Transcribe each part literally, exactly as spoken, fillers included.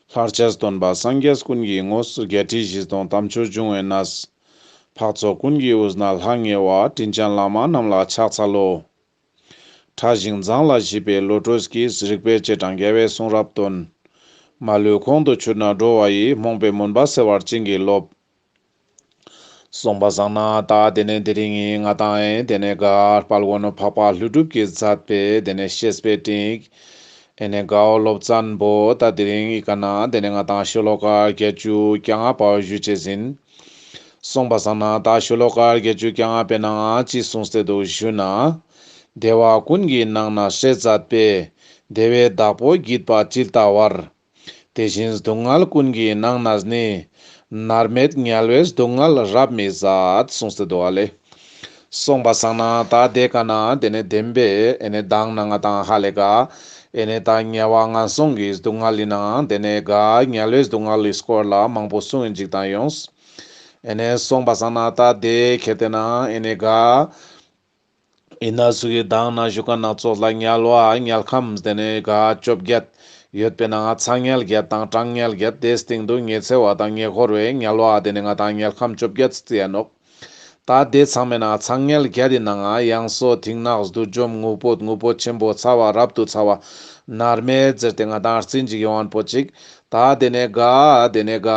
ལྷར་བཅས་སྟོན་པ་སངས་རྒྱས་ཀུན་གྱི་དངོས། བརྒྱད་ཁྲི་བཞི་སྟོང་དམ་ཆོས་འབྱུང་བའི་གནས། འཕགས་ཚོགས་ཀུན་གྱི་དབུས་ན་ལྷང་ངེ་བ། དྲིན་ཅན་བླ་མ་རྣམས་ལ་ཕྱག་འཚལ་ལོ། ཕྲ་ཞིང་མཛངས་ལ་ཞིབ་པའི་བློ་གྲོས་ཀྱིས། རིག་པའི་བྱེ་བྲག་རྒྱལ་བའི་གསུང་རབ་སྟོན། མ་ལུས་ཁོང་དུ་ཆུད་ན་འགྲོ་བ་ཡི། རྨོངས་པའི་མུན་པ་སེལ་བར་བྱིན་གྱིས་རློབས། སོང་པ་སང་ན་ད་དེ་ནས་དེ་རིང་ངི་ང་དང་ཨེ་དེ་ནས་ག་དཔལ་མགོན་འཕགས་པ་ཀླུ་སྒྲུབ་ཀྱིས་མཛད་པའི་དེ་ནས་བཤེས་པའི་སྤྲིངས་ཡིག་ཨེ་ནས་གའོ་སློབ་ཚན་པོ་ད་དེ་རིང་ངི་ཀ་ན་དེ་ནས་ང་དང་ཤོ་ལོ་ཀ་བརྒྱད་ཅུ་གྱ་ལྔ་པ་ཞུ་ཅེས་ཨིན། སོང་པ་སང་ན་ད་ཤོ་ལོ་ཀ་བརྒྱད་ཅུ་གྱ་ལྔ་པའི་ནང་ཅི་གསུངས་ཏེ་འདུག་ཞུ་ན། བདེ་བ་ཀུན་གྱི་ནང་ན་སྲེད་མཛད་པའི། བདེ་བའི་བདག་པོ་བགྱིས་པ་ཇི་ལྟ་བར། དེ་བཞིན་སྡུག་བསྔལ་ཀུན་གྱི་ནང་ནས་ནི། མནར་མེད་དམྱལ་བའི་སྡུག་བསྔལ་རབ་མི་བཟད། གསུངས་ཏེ་འདུག་ཨ་ལེ། སོང་པ་སང་ན་ད་དེ་ཀ་ན་དེ་ནས་བདེན་པའི་ཨེ་ནས་མདང་ན་ང་དང་ཧ་ལེ་ག་ཨེ་ནས་ད་དམྱལ་བ་ངན་སོང་གི་སྡུག་བསྔལ་ལི་ནང་དེ་ནས་ག་དམྱལ་བའི་སྡུག་བསྔལ་ལི་སྐོར་ལ་མང་པོ་གསུངས་ཡིན་ཅིག་དང་ཡོངས། ཨེ་ནས་སོང་པ་སང་ན་ད་དེ་ཁེ་ཏེ་ན་ཨེ་ནས་ག་ཨིན་ན་སུ་གི་མདང་ན་ཞུ་ཁན་ན་ཙོགས་ལ་དམྱལ་བ་དམྱལ་ཁམས་དེ་ནས་ག་བཅོ་བརྒྱད་ཡོད་པའི་ནང་ཚ་དམྱལ་བརྒྱད་དང་གྲང་དམྱལ་བརྒྱད་དེའི་སྟེང་དུ་ཉི་ཚེ་བ་དང་ཉེ་འཁོར་བའི་དམྱལ་བ་དེ་ནས་ང་དང་དམྱལ་ཁམས་བཅོ་བརྒྱད་ཙི་ཡ་ནོག། ད་དེ་ཚང་མའི་ནང་ཚ་དམྱལ་བརྒྱད་དི་ནང་ཡང་སོས་མཐིང་ནག་བསྡུས་འཇོམས་ངུ་འབོད་ངུ་འབོད་ཆེན་པོ་ཚ་བ་རབ་ཏུ་ཚ་བ་མནར་མེད་ཟེར་ཏེ་ང་དང་རྩིན་ཅིག་ཡོང་བ་པོ་ཅིག། ད་དེ་ནས་ག་དེ་ནས་ག་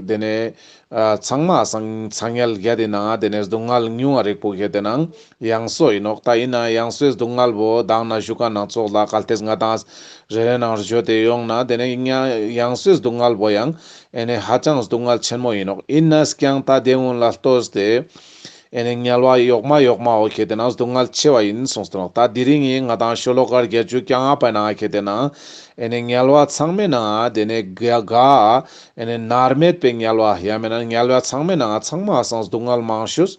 དེ་ནས་ཨ་ཚང་མ་སང་ཚ་དམྱལ་བརྒྱད་དི་ནང་དེ་ནས་སྡུག་བསྔལ་ཉུང་བ་རིག་པོ་ཁེ་ཏེ་ནང་ཡང་སོས་ཨིན་ནོག། ད་ཨིན་ན་ཡང་སོས་སྡུག་བསྔལ་བོ་མདང་ན་ཞུ་ཁན་ན་ཙོགས་ལ་གལ་ཏེ་ང་དང་རེ་རེ་ནང་བརྗོད་དེ་ཡོང་ན་དེ་ནས་ཡང་སོས་སྡུག་བསྔལ་བོ་ཡང་ཨེ་ནས་ཧ་ཅང་སྡུག་བསྔལ་ཆེན་མོ་ཨིན་ནོག། ཨིན་ན་ཀྱང་ད་དེ་གུན་ལ་ལྟོས་ཏེ་ཨེ་ནས་དམྱལ་བ་ཡོག་མ་ཡོག་མ་བོ་ཁེ་ཏེ་ནང་སྡུག་བསྔལ་ཆེ་བ་ཨིན་གསུངས་ཏེ་ནོག། ད་དེ་རིང་ངི་ང་དང་ཤོ་ལོ་ཀ་བརྒྱད་ཅུ་གྱ་ལྔ་པའི་ནང་ཁེ་ཏེ་ནང་ཨེ་ནས་དམྱལ་བ་ཚང་མའི་ནང་དེ་ནས་ག་ག་ཨེ་ནས་མནར་མེད་པའི་དམྱལ་བ་ཡང་མེན་ན་དམྱལ་བ་ཚང་མའི་ནང་ཚང་མ་སང་སྡུག་བསྔལ་མང་ཤོས།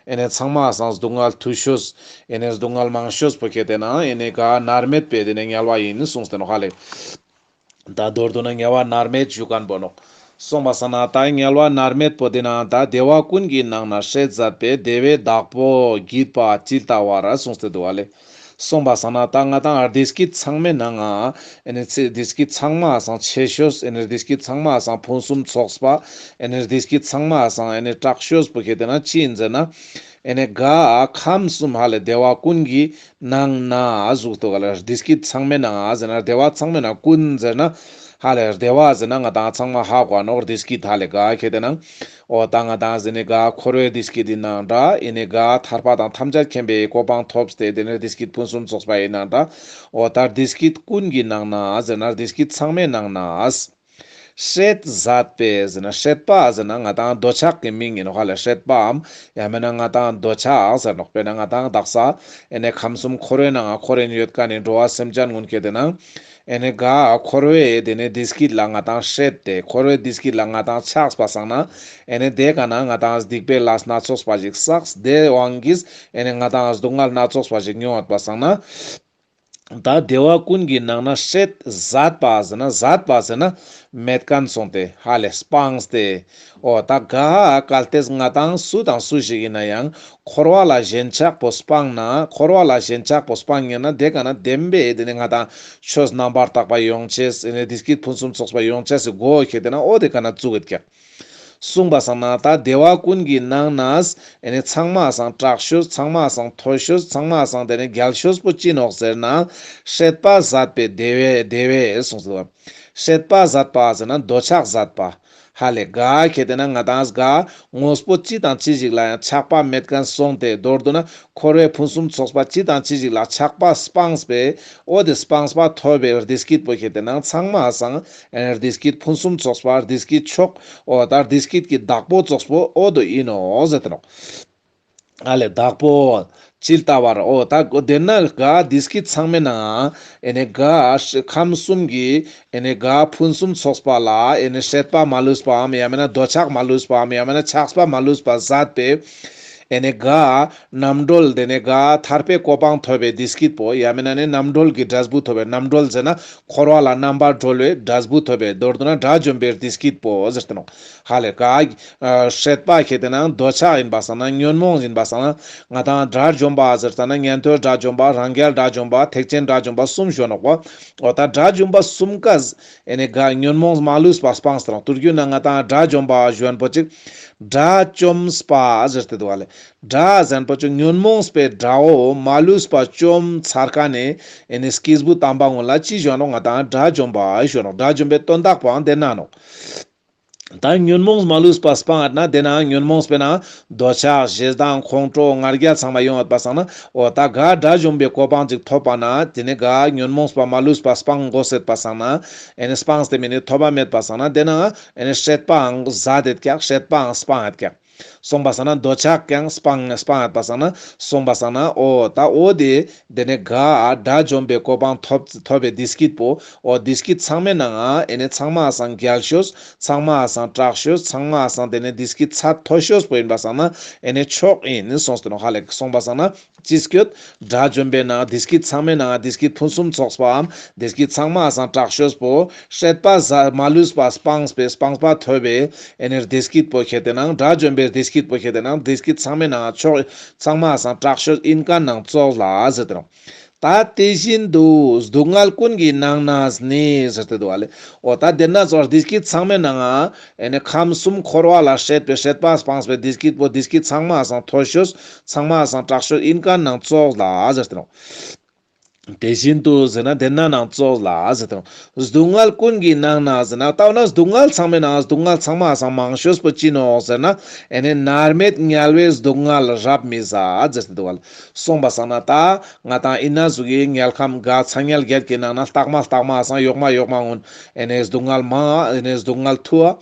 ཨེ་ནས་ཚང་མ་སང་སྡུག་བསྔལ་ཐུ་ཤོས། ཨེ་ནས་སྡུག་བསྔལ་མང་ཤོས་པོ་ཁེ་ཏེ་ནང་ཨེ་ནས་ག་མནར་མེད་པའི་དེ་ནས་དམྱལ་བ་ཨིན་གསུངས་ཏེ་ནོག་ཧ་ལེ། ད་མདོར་བསྡུ་ན་དམྱལ་བ་མནར་མེད་ཞུ་ཁན་པོ་ནོག། སོང་པ་སང་ན་ད་དམྱལ་བ་མནར་མེད་པོ་དེ་ནང་ད་བདེ་བ་ཀུན་གྱི་ནང་ན་སྲེད་མཛད་པའི། བདེ་བའི་བདག་པོ་བགྱིས་པ་ཇི་ལྟ་བར་གསུངས་ཏེ་འདུག་ཨ་ལེ། སོང་པ་སང་ན་ད་ང་དང་བདེ་སྐྱིད་ཚང་མའི་ནང་ང་ཨེ་ནས་ཚེ་བདེ་སྐྱིད་ཚང་མ་སང་ཆེ་ཤོས་ཨེ་ནས་བདེ་སྐྱིད་ཚང་མ་སང་ཕུན་སུམ་ཚོགས་པ་ཨེ་ནས་བདེ་སྐྱིད་ཚང་མ་སང་ཨེ་ནས་དྲག་ཤོས་པོ་ཁེ་ཏེ་ནང་ཅི་ཨིན་ཟེར་ན་ཨེ་ནས་ག་ཁམས་གསུམ་ཧ་ལེ་བདེ་བ་ཀུན་གྱི་ནང་ན་ཟུག་ཏོ་ག་ལ་བདེ་སྐྱིད་ཚང་མའི་ནང་ཟེར་ན་བདེ་བ་ཚང་མའི་ནང་ཀུན་ཟེར་ན་ཧ་ལེ་བདེ་བ་ཟེར་ན་ང་དང་ཚང་མ་ཧ་གོ་ནོག་བདེ་སྐྱིད་ཧ་ལེ་ག་ཁེ་ཏེ་ནང་འོ་ད་ང་དང་ཟེར་ནི་ག་འཁོར་བའི་བདེ་སྐྱིད་དི་ནང་འདྲ་ཨེ་ནས་ག་ཐར་པ་དང་ཐམས་ཅད་མཁྱེན་པའི་གོ་འཕང་ཐོབ་སྟེ་དེ་ནས་བདེ་སྐྱིད་ཕུན་སུམ་ཚོགས་པ་ཨིན་ནང་འདྲ་འོ་ད་བདེ་སྐྱིད་ཀུན་གྱི་ནང་ན་ཟེར་ན་བདེ་སྐྱིད་ཚང་མའི་ནང་ན། སྲེད་མཛད་པའི་ཟེར་ན་སྲེད་པ་ཟེར་ན་ང་དང་འདོད་ཆགས་ཀྱི་མིང་ཨིན་ནོག་ཧ་ལེ། སྲེད་པའམ་ཡང་མེན་ན་ང་དང་འདོད་ཆགས་ཟེར་ནོག། དཔེར་ན་ང་དང་དག་ས་ཨེ་ནས་ཁམས་གསུམ་འཁོར་བའི་ནང་ང་འཁོར་རིན་ཡོད་ཁན་ནི་འགྲོ་བ་སེམས་ཅན་ཀུན་ཁེ་ཏེ་ནང་ཨེ་ནས་ག་འཁོར་བའི་དེ་ནས་བདེ་སྐྱིད་ལ་ང་དང་སྲེད་དེ་འཁོར་བའི་བདེ་སྐྱིད་ལ་ང་དང་ཆགས་པ་སང་ན་ཨེ་ནས་དེ་ཀ་ན་ང་དང་སྡིག་པའི་ལས་སྣ་ཚོགས་པ་ཞིག་བསགས་དེ་དབང་གིས་ཨེ་ནས་ང་དང་སྡུག་བསྔལ་སྣ་ཚོགས་པ་ཞིག་མྱོང་ཡོད་པ་སང་ན། ད་བདེ་བ་ཀུན་གྱི་ནང་ན་སྲེད་མཛད་པ་ཟེར་ན་མཛད་པ་ཟེར་ན་མེད་ཁན་སོང་སྟེ་ཧ་ལེ་སྤངས་ཏེ། འོ་ད་ག་གལ་ཏེ་ང་དང་སུ་དང་སུ་ཞིག་ཨིན་ན་ཡང་འཁོར་བ་ལ་ཞེན་ཆགས་པོ་སྤངས་ན་འཁོར་བ་ལ་ཞེན་ཆགས་པོ་སྤངས་ཉན་ན་དེ་ཀ་ན་བདེན་པའི་དེ་ནས་ང་དང་ཆོས་རྣམ་པར་དག་པ་ཡོང་ཅེས་ཨེ་ནས་བདེ་སྐྱིད་ཕུན་སུམ་ཚོགས་པ་ཡོང་ཅེས་སི་སྒོ་ཁེ་ཏེ་ན་འོ་དེ་ཀ་ན་བཙུགས་ཡོད་ཀྱག། གསུངས་པ་སང་ན་ད་བདེ་བ་ཀུན་གྱི་ནང་ནས་ཨེ་ནི་ཚང་མ་སང་དྲག་ཤོས་ཚང་མ་སང་མཐོ་ཤོས་ཚང་མ་སང་དེ་ནི་རྒྱལ་ཤོས་པོ་ཅི་ནོག་ཟེར་ན། སྲེད་པ་ཟད་པའི་བདེ་བས་བདེ་བས་གསུངས་སོ། སྲེད་པ་ཟད་པ་ཟེར་ན་འདོད་ཆགས་ཟད་པ། ཧ་ལེ་ག་ཁེ་ཏེ་ན་ང་དང་ག་དངོས་པོ་ཅི་དང་ཅི་ཞིག་ལ་ཡང་ཆགས་པ་མེད་ཁན་སོང་སྟེ་མདོར་བསྡུ་ན། འཁོར་བའི་ཕུན་སུམ་ཚོགས་པ་ཅི་དང་ཅི་ཞིག་ལ་ཆགས་པ་སྤངས་པས། འོ་དེ་སྤངས་པ་ཐོབ་པའི་བདེ་སྐྱིད་པོ་ཁེ་ཏེ་ན་ཚང་མ་སང་ཨེ་ནི་བདེ་སྐྱིད་ཕུན་སུམ་ཚོགས་པ་བདེ་སྐྱིད་མཆོག་འོ་ད་བདེ་སྐྱིད་ཀྱི་བདག་པོ་ཙོགས་པོ་འོ་དོ་ཨིན་ནོག་ཟེར་ཏེ་ནོག། ཨ་ལེ་བདག་པོ་ཇི་ལྟ་བར་འོ་ད་དེ་ན་ག་བདེ་སྐྱིད་ཚང་མའི་ནང་ཨེ་ནི་ག་ཁམས་གསུམ་གྱི་ཨེ་ནི་ག་ཕུན་སུམ་ཚོགས་པ་ལ་ཨེ་ནི་སྲེད་པ་མ་ལུས་པའམ་ཡང་མེད་ན་འདོད་ཆགས་མ་ལུས་པའམ་ཡང་མེད་ན་ཆགས་པ་མ་ལུས་པ་ཟད་པའི་ ཨེ་ནེ་ག་རྣམ་གྲོལ་དེ་ནེ་ག་ཐར་པའི་གོ་འཕང་ཐོབ་པའི་བདེ་སྐྱིད་པོ་ཡང་མེན་ན་ནི་རྣམ་གྲོལ་གྱི་འབྲས་བུ་ཐོབ་པའི་རྣམ་གྲོལ་ཟེར་ན་འཁོར་བ་ལ་རྣམ་པར་གྲོལ་བའི་འབྲས་བུ་ཐོབ་པའི་མདོར་བསྡུ་ན་དགྲ་བཅོམ་པའི་བདེ་སྐྱིད་པོ་ཟེར་ཏེ་ནོག་ཧ་ལེ་ག་སྲེད་པ་ཁེ་ཏེ་ན་འདོད་ཆགས་ཡིན་པ་སང་ན་ཉོན་མོངས་ཡིན་པ་སང་ན་ང་དང་དགྲ་བཅོམ་པ་ཟེར་ཙ་ན་ཉན་ཐོས་དགྲ་བཅོམ་པ་རང་རྒྱལ་དགྲ་བཅོམ་པ་ཐེག་ཆེན་དགྲ་བཅོམ་པ་གསུམ་ཞུ་ནོག་པ། འོ་ད་དགྲ་བཅོམ་པ་གསུམ་ཀ་ཨེ་ནེ་ག་ཉོན་མོངས་མ་ལུས་པ་སྤངས་ཏེ་རང་དུར་རྒྱུ་ན་ང་དང་དགྲ་བཅོམ་པ་ཞུ་ཡོན་པོ་ཅིག་དགྲ་བཅོམ་པ་ཟེར་ཏེ་འདུག་ལེ། དགྲ་ཟེར་པོ་ཅིག་ཉོན་མོངས་པའི་དགྲ་བོ་མ་ལུས་པ་བཅོམ་ཚར་ཁན་ནི་ཨེ་ནེ་སྐྱེས་བུ་དམ་པ་ངོ་ལ་ཅི་ཞུ་ནོག་ང་དང་དགྲ་བཅོམ་པ་ཞུ་ནོག་དགྲ་བཅོམ་པའི་དོན་དག་པོའང་དེ་ན་ནོག་ད་ཉོན་མོངས་མ་ལུས་པ་སྤངས་ན་དེ་ན་ཉོན་མོངས་པའི་ན་འདོད་ཆགས་ཞེ་སྡང་ཁོང་ཁྲོ་ང་རྒྱལ་ཚང་མ་ཡོང་ཡོད་པ་སང་ན་འོ་ད་ག་དགྲ་བཅོམ་པའི་གོ་འཕང་ཅིག་ཐོབ་པ་ན་དེ་ནེ་ག་ཉོན་མོངས་པ་མ་ལུས་པ་སྤང་དགོས་ཟེར་པ་སང་ན་ཨེ་ནེ་སྤངས་ཏེ་མེ་ནི་ཐོབ་པ་མེད་པ་སང་ན་དེ་ན་ཨེ་ནེ་སྲེད་པའང་ཟད་དེད་ཀྱག་སྲེད་པའང་སྤང་ཡོད་ཀྱག་སོང་པ་སང་ན་འདོད་ཆགས་ཀྱང་སྤང་སྤང་ཡོད་པ་སང་ན་སོང་པ་སང་ན་འོ་ད་འོ་དེ་དེ་ནེ་ག་དགྲ་བཅོམ་པའི་གོ་འཕང་ཐོབ་ཐོབ་པའི་བདེ་སྐྱིད་པོ། འོ་བདེ་སྐྱིད་ཚང་མའི་ནང་ང་ཨེ་ནེ་ཚང་མའི་སང་རྒྱལ་ཤོས། ཚང་མའི་སང་དྲག་ཤོས། ཚང་མའི་སང་དེ་ནེ་བདེ་སྐྱིད་ཚད་མཐོ་ཤོས་པོ་ཡིན་པ་སང་ན་ཨེ་ནེ་མཆོག་ཡིན་ནི་སོང་སྟེ་ནོག་ཧ་ལེ་སོང་པ་སང་ན་ཅི་སྐྱོད། དགྲ་བཅོམ་པའི་ནང་བདེ་སྐྱིད་ཚང་མའི་ནང་ང་བདེ་སྐྱིད་ཕུན་སུམ་ཚོགས་པའམ་བདེ་སྐྱིད་ཚང་མའི་སང་དྲག་ཤོས་པོ། སྲེད་པ་ཟ་མ་ལུས་པ་སྤངས་པའི་སྤངས་པ་ཐོབ་པའི་ཨེ་ནེ་བདེ་སྐྱིད་པོ་ཁེ་ཏེ་ནང་དགྲ་བཅོམ་པའི་བདེ་སྐྱིད་པོ་ཁེ་ཏེ་ནང་བདེ་སྐྱིད་ཚང་མའི་ནང་ང་མཆོག་ཚང་མའི་སང་དྲག་ཤོས་ཡིན་ཁན་ནང་ཙོགས་ལ་ཟེར་ཏེ་ནོག་ད་དེ་བཞིན་དུ་སྡུག་བསྔལ་ཀུན་གྱི་ནང་ནས་ནི་ཟེར་ཏེ་འདུག་ལེ། འོ་ད་དེ་ན་ཙོགས་བདེ་སྐྱིད་ཚང་མའི་ནང་ང་ཨེ་ནེ་ཁམས་གསུམ་འཁོར་བ་ལ་སྲེད་པའི་སྲེད་པ་སྤངས་པའི་བདེ་སྐྱིད་པོ་བདེ་སྐྱིད་ཚང་མའི་སང་མཐོ་ཤོས་ཚང་མའི་སང་དྲག་ཤོས་ཡིན་ཁན་ནང་ཙོགས་ལ་ཟེར་ཏེ་ནོག་དེ་བཞིན་དུ་ཟེར་ན་དེ་ན་ནང་ཙོགས་ལ་ཟེར་ཏེ་ནོག་སྡུག་བསྔལ་ཀུན་གྱི་ནང་ན་ཟེར་ན་ད་འོ་ན་སྡུག་བསྔལ་ཚང་མའི་ནང་སྡུག་བསྔལ་ཚང་མའི་སང་མང་ཤོས་པོ་ཅི་ནོག་ཟེར་ན་ཨེ་ནེ་མནར་མེད་དམྱལ་བའི་སྡུག་བསྔལ་རབ་མི་བཟད་ཟེར་ཏེ་འདུག་ལེ། སོང་པ་སང་ན་ད་ང་དང་ཨི་ན་ཟུག་གི་དམྱལ་ཁམས་ག་ཚ་དམྱལ་བརྒྱད་ཀྱི་ནང་ན་ལྟག་མ་ལྟག་མའི་སང་ཡོག་མ་ཡོག་མ་གུན་ཨེ་ནེ་སྡུག་བསྔལ་མང་ཨེ་ནེ་སྡུག་བསྔལ་ཐུ་བ་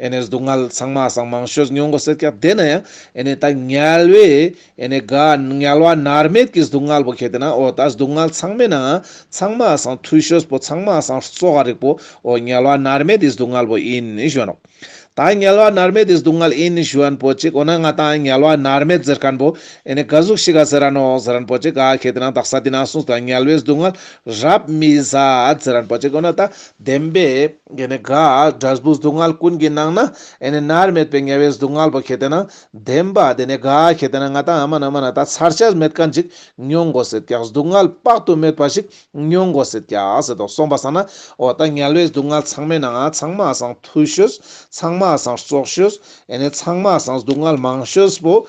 ཨེ་ནེ་སྡུག་བསྔལ་ཚང་མའི་སང་མང་ཤོས་མྱོང་དགོས་ཟེར་ཀྱག་དེ་ན་ཡང་ཨེ་ནེ་ད་དམྱལ་བའི་ཨེ་ནེ་ག་དམྱལ་བ་མནར་མེད་ཀྱི་སྡུག་བསྔལ་པོ་ཁེ་ཏེ་ན་འོ་ད་སྡུག་བསྔལ་ཚང་མའི་ནང་ཚང་མའི་སང་ཐུ་ཤོས་པོ་ཚང་མའི་སང་གཙོ་བོ་རིག་པོ་འོ་དམྱལ་བ་མནར་མེད་ཀྱི་སྡུག་བསྔལ་པོ་ཡིན་ནི་ཞུ་ནོག་ད་དམྱལ་བ་མནར་མེད་ཀྱི་སྡུག་བསྔལ་ཡིན་ནི་ཞུ་ཡོན་པོ་ཅིག་འོ་ན་ང་དང་དམྱལ་བ་མནར་མེད་ཟེར་ཁན་པོ་ཨེ་ནེ་ག་ཟུག་ཞིག་ག་ཟེར་ར་ནོག་ཟེར་རན་པོ་ཅིག་ག་ཁེ་ཏེ་ན་དག་ས་དེ་ན་གསུངས་ཏེ་དམྱལ་བའི་སྡུག་བསྔལ་རབ་མི་བཟད་ཟེར་རན་པོ་ཅིག་འོ་ན་ད་བདེན་པའི་ཨེ་ནེ་ག་འབྲས་བུ་སྡུག་བསྔལ་ཀུན་གྱི་ནང་ན་ཨེ་ནེ་མནར་མེད་པའི་དམྱལ་བའི་སྡུག་བསྔལ་པོ་ཁེ་ཏེ་ན་བདེན་པ་དེ་ནེ་ག་ཁེ་ཏེ་ན་ང་དང་ཨ་མ་ན་མ་ན་ད་ཚར་ཆ་མེད་ཁན་ཅིག་མྱོང་དགོས་ཟེར་ཀྱག་སྡུག་བསྔལ་དཔག་ཏུ་མེད་པ་ཞིག་མྱོང་དགོས་ཟེར་ཀྱག་ཟེར་དོ། སོང་པ་སང་ན་འོ་ད་དམྱལ་བའི་སྡུག་བསྔལ་ཚང་མའི་ནང་ང་ཚང་མའི་སང་ཐུ་ཤོས་ཚང་མའི་སང་བཙོག་ཤོས་ཨེ་ནེ་ཚང་མའི་སང་སྡུག་བསྔལ་མང་ཤོས་པོ་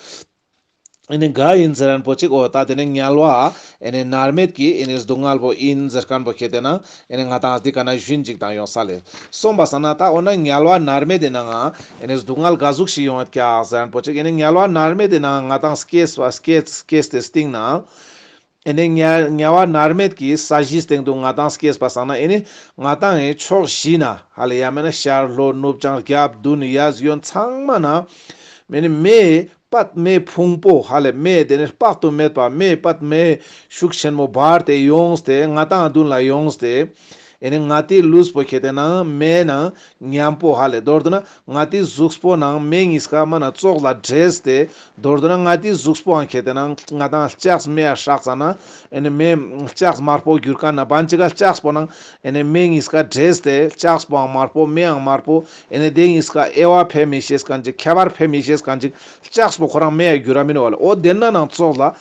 ཨེ་ནེ་ག་ཡིན་ཟེར་རན་པོ་ཅིག་འོ་ད་དེ་ནེ་དམྱལ་བ་ཨེ་ནེ་མནར་མེད་ཀྱི་ཨེ་ནེ་སྡུག་བསྔལ་པོ་ཡིན་ཟེར་ཁན་པོ་ཁེ་ཏེ་ན་ཨེ་ནེ་ང་དང་འདི་ཀ་ན་ཞུན་ཅིག་དང་ཡོང་ས་ལེ། སོང་པ་སང་ན་ད་འོ་ན་དམྱལ་བ་མནར་མེད་དེ་ནང་ང་ཨེ་ནེ་སྡུག་བསྔལ་ག་ཟུག་ཞིག་ཡོང་ཡོད་ཀྱག་ཟེར་རན་པོ་ཅིག་ཨེ་ནེ་དམྱལ་བ་མནར་མེད་དེ་ནང་ང་ང་དང་སྐྱེས་པ་སྐྱེས་སྐྱེས་ཏེ་སྟིང་ན་ཨེ་ནེ་དམྱལ་དམྱལ་བ་མནར་མེད་ཀྱི་ས་གཞིའི་སྟེང་དུ་ང་དང་སྐྱེས་པ་སང་ན་ཨེ་ནེ་ང་དང་ངི་ཕྱོགས་བཞི་ན་ཧ་ལེ་ཡང་མེན་ན་ཤར་ལྷོ་ནུབ་བྱང་རྒྱབ་མདུན་གཡས་གཡོན་ཚང་མ་ན་མེ་ནི་མེ་པད་མེ་ཕུང་པོ་ཧ་ལེ་མེ་དེ་ནེ་དཔག་ཏུ་མེད་པ་མེ་པད་མེ་ཤུགས་ཆེན་མོ་འབར་ཏེ་ཡོངས་ཏེ་ང་དང་མདུན་ལ་ཡོངས་ཏེ་ཨེ་ནེ་ང་ཏི་ལུས་པོ་ཁེ་ཏེ་ན་མེ་ནང་མཉམ་པོ་ཧ་ལེ་མདོར་བསྡུ་ན་ང་ཏི་གཟུགས་པོ་ནང་མེ་གཉིས་ཀ་མ་ན་ཙོགས་ལ་འདྲེས་ཏེ་མདོར་བསྡུ་ན་ང་ཏི་གཟུགས་པོའང་ཁེ་ཏེ་ན་ང་དང་ལྕགས་མེ་ཡ་སྲེག་ཙ་ན་ཨེ་ནེ་མེ་ལྕགས་དམར་པོ་གྱུར་ཁན་ན་བན་ཅིག་ག་ལྕགས་པོ་ནང་ཨེ་ནེ་མེ་གཉིས་ཀ་འདྲེས་ཏེ་ལྕགས་པོའང་དམར་པོ་མེའང་དམར་པོ་ཨེ་ནེ་དེ་གཉིས་ཀ་དབྱེ་བ་ཕེ་མི་ཤེས་ཁན་ཅིག་ཁྱད་པར་ཕེ་མི་ཤེས་ཁན་ཅིག་ལྕགས་པོ་ཁོ་རང་མེ་ཡ་གྱུར་ར་མེན་ནོག་ལེ། འོ་དེ་ན་ནང་ཙོགས་ལ་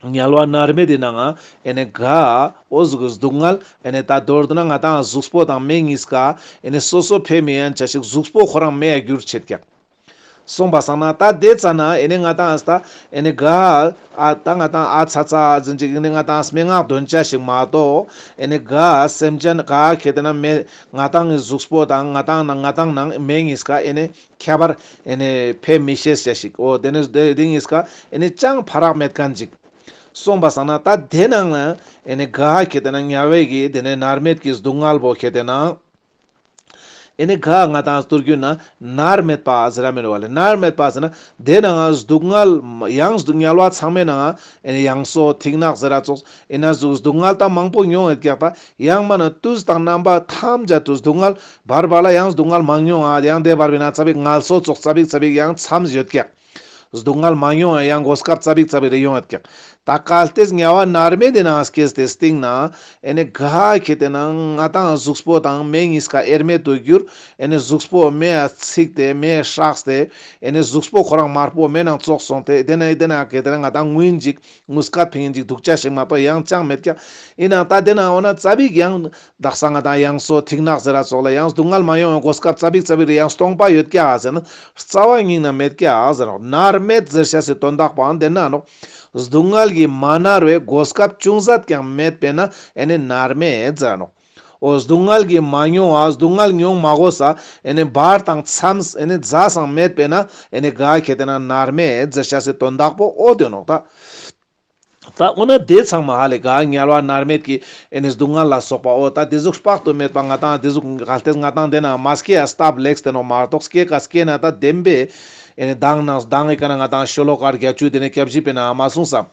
དམྱལ་བ་མནར་མེད་དེ་ནང་ང་ཨེ་ནེ་ག་འོ་ཟུག་གི་སྡུག་བསྔལ་ཨེ་ནེ་ད་མདོར་བསྡུ་ན་ང་དང་གཟུགས་པོ་དང་མེ་གཉིས་ཀ་ཨེ་ནེ་སོ་སོ་ཕེ་མི་ཡན་ཆ་ཞིག་གཟུགས་པོ་ཁོ་རང་མེ་ཡ་གྱུར་ཆེད་ཀྱག་སོང་པ་སང་ན་ད་དེ་ཙ་ན་ཨེ་ནེ་ང་དང་ཨ་ད་ཨེ་ནེ་ག་ཨ་ད་ང་དང་ཨ་ཚ་ཚ་ཟིན་ཅིག་ཨེ་ནེ་ང་དང་སྨྲེ་སྔགས་འདོན་ཆ་ཞིག་མ་གཏོགས་ཨེ་ནེ་ག་སེམས་ཅན་ག་ཁེ་ཏེ་ན་མེ་ང་དང་གི་གཟུགས་པོ་དང་ང་དང་ནང་ང་དང་ནང་མེ་གཉིས་ཀ་ཨེ་ནེ་ཁྱད་པར་ཨེ་ནེ་ཕེ་མི་ཤེས་ཅ་ཞིག་འོ་དེ་ནེ་དེ་དེ་གཉིས་ཀ་ཨེ་ནེ་ཅང་ཕ་རག་མེད་ཁན་ཅིག་སོང་པ་སང་ན་ད་དེ་ནང་ན་ཨེ་ནེ་ག་ཁེ་ཏེ་ན་དམྱལ་བའི་གི་དེ་ནེ་མནར་མེད་ཀྱི་སྡུག་བསྔལ་པོ་ཁེ་ཏེ་ན་ཨེ་ནེ་ག་ང་དང་སྟོར་རྒྱུ་ན་མནར་མེད་པ་ཟེར་ར་མེན་བ་ལེ། མནར་མེད་པ་ཟེར་ན་དེ་ནང་ང་སྡུག་བསྔལ་ཡང་སྡུག་དམྱལ་བ་ཚང་མའི་ནང་ང་ཨེ་ནེ་ཡང་སོ་ཐིག་ནག་ཟེར་ར་ཙོགས་ཨེ་ན་ཟུག་སྡུག་བསྔལ་ད་མང་པོ་མྱོང་ཡོད་ཀྱག་ད་ཡང་མ་ན་དུས་དང་རྣམ་པ་ཐམས་ཅད་དུ་སྡུག་བསྔལ་བར་བར་ལ་ཡང་སྡུག་བསྔལ་མང་མྱོང་ཨ་ཡང་དེ་བར་བའི་ན་ཙ་པིག་ངལ་གསོ་ཙོགས་ཙ་པིག་ཙ་པིག་ཡང་མཚམས་ཡོད་ཀྱག་སྡུག་བསྔལ་མ་མྱོང་ཡང་གོ་སྐབས་ཙ་པིག་ཙ་པིག་རེ་ཡོང་ཡོད་ཀྱག། ད་གལ་ཏེ་དམྱལ་བ་མནར་མེད་དེ་ནང་སྐྱེས་ཏེ་སྟིང་ན་ཨེ་ནི་ག་ཁེ་ཏེ་ན་ང་ཏང་གཟུགས་པོ་དང་མེ་གཉིས་ཀ་དབྱེར་མེད་དུ་གྱུར། ཨེ་ནི་གཟུགས་པོ་མེ་ཡ་ཚིག་སྟེ་མེ་ཡ་སྲེགས་ཏེ་ཨེ་ནི་གཟུགས་པོ་ཁོ་རང་དམར་པོ་མེ་ནང་ཙོགས་སོང་སྟེ་དེ་ན་དེ་ན་ཁེ་ཏེ་ན་ང་ཏང་ངུན་ཅིག་ངུ་སྐད་ཕིང་ཅིག་སྡུག་ཅག་ཞིག་མ་གཏོགས་ཡང་ཅང་མེད་ཀྱག། ཡིན་ནའང་ད་དེ་ན་འོ་ན་ཙ་པིག་ཡང་དག་ས་ང་ཏང་ཡང་སོ་ཐིག་ནག་ཟེར་ར་ཙོགས་ལ་ཡང་སྡུག་བསྔལ་མ་ཡོང་བའི་གོ་སྐབས་ཙ་པིག་ཙ་པིག་རེ་ཡང་སྟོང་པ་ཡོད་ཀྱག་ཟེར་ན་རྩ་བ་ཉིད་ན་མེད་ཀྱག་ཟེར་ནོག། མནར་མེད་ཟེར་ཤེས་སི་དོན་དག་པོའང་དེ་ན་ནོག། སྡུག་བསྔལ་གྱིས་མ་མནར་བའི་གོ་སྐབས་ཅུང་ཟད་ཀྱང་མེད་པས་ན་ཨེ་ནི་མནར་མེད་ཟེར་ནོག། འོ་སྡུག་བསྔལ་གྱིས་མ་མྱོང་བ་སྡུག་བསྔལ་མྱོང་མ་དགོས་ས་ཨེ་ནི་བར་དང་མཚམས་ཨེ་ནི་རྫས་སང་མེད་པས་ན་ཨེ་ནི་ག་ཁེ་ཏེ་ན་མནར་མེད་ཟེར་ཤེས་སི་དོན་དག་པོ་འོ་དེ་ནོག་ད། ད་འོ་ན་དེ་ཚང་མ་ཧ་ལེ་ག་དམྱལ་བ་མནར་མེད་ཀྱི་ཨེ་ནི་སྡུག་བསྔལ་ལ་སོགས་པ་འོ་ད་དེ་ཟུག་དཔག་ཏུ་མེད་པ་ང་ཏང་དེ་ཟུག་གལ་ཏེ་ང་ཏང་དེ་ན་མ་སྐྱེ་ཡ་སྟབས་ལེགས་ཏེ་ནོག་མ་གཏོགས་སྐྱེ་ཀ་སྐྱེ་ན་ད་བདེན་པས་ཨེ་ནི་མདང་ནང་མདང་ངི་ཀ་ན་ང་ཏང་ཤོ་ལོ་ཀ་བརྒྱད་ཅུ་དེ་ནས་སྐྱབས་བཞི་པའི་ནང་མ་གསུངས་སམ།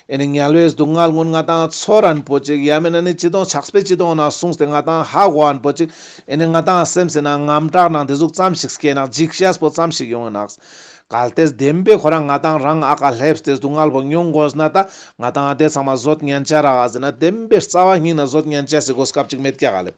ཨེ་ནི་དམྱལ་བའི་སྡུག་བསྔལ་ཀུན་ང་ཏང་ཚོར་རན་པོ་ཅིག་ཡ་མེད་ན་ནི་ཅི་དོང་ཆགས་པའི་ཅི་དོང་ན་གསུངས་ཏེ་ང་ཏང་ཧ་གོ་རན་པོ་ཅིག་ཨེ་ནི་ང་ཏང་སེམས་སི་ནང་དངངས་སྐྲག་ནང་དེ་ཟུག་ཙམ་ཞིག་སྐྱེ་ན་འཇིགས་ཤེས་པོ་ཙམ་ཞིག་ཡོང་ན། གལ་ཏེ་བདེན་པའི་ཁོ་རང་ང་ཏང་རང་ཨ་ཀ་སླེབས་ཏེ་སྡུག་བསྔལ་པོ་མྱོང་དགོས་ན་ད་ང་ཏང་དེ་ཚང་མ་བཟོད་ཉན་ཆ་རག་ཟེར་ན་བདེན་པའི་རྩ་བ་ཉིད་ན་བཟོད་ཉན་ཆ་སི་གོ་སྐབས་ཅིག་མེད་ཀྱག་ལེ།